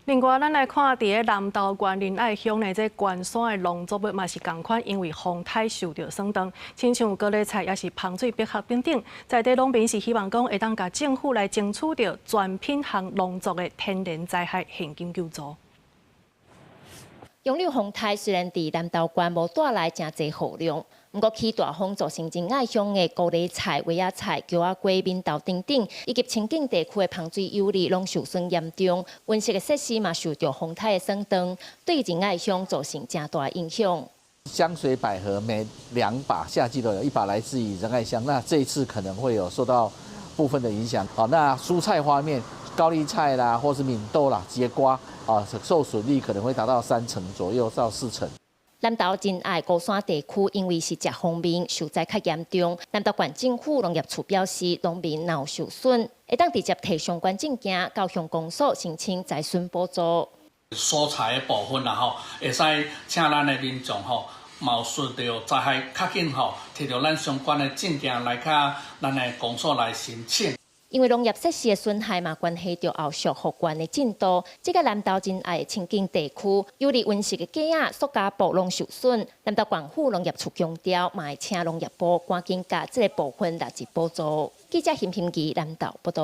另外，咱來看佇咧南投縣仁愛鄉呢，這關山的農作物嘛是仝款，因為風颱受著損斷，親像高麗菜抑是芳水百合等等，在地農民是希望講會當共政府來爭取著全品項農作的天然災害現金救助。楊柳風颱雖然佇南投縣無帶來誠濟雨量，毋過起大風造成仁愛鄉的高麗菜、萵仔菜、蕎仔瓜、扁豆等等，以及清境地區的芳水有利攏受損嚴重，溫室的設施嘛受著風颱的損斷，對仁愛鄉造成誠大影響。香水百合每兩把夏季都有一把來自於仁愛鄉，那這一次可能會有受到部分的影響。好，那蔬菜方面，高麗菜啦，或是敏豆啦、節瓜啊，受損率可能會達到3成左右到4成。南投仁愛高山地區因為是遮鋒面，受災較嚴重。南投縣政府農業處表示，農民若有受損，會當直接提相關證件到鄉公所申請災損補助。蔬菜的部分啦吼，會使請咱的民眾吼，若有受著災害較緊吼，提著咱相關的證件來佮咱的公所來申請。因為農業設施的損害嘛，關係著後續復原的進度。這個南投仁愛的清境地區，有利溫室的粿仔、塑膠布攏受損。南投縣府農業處強調，嘛會請農業部趕緊共這个部分列入補助。記者邢平儀南投報導。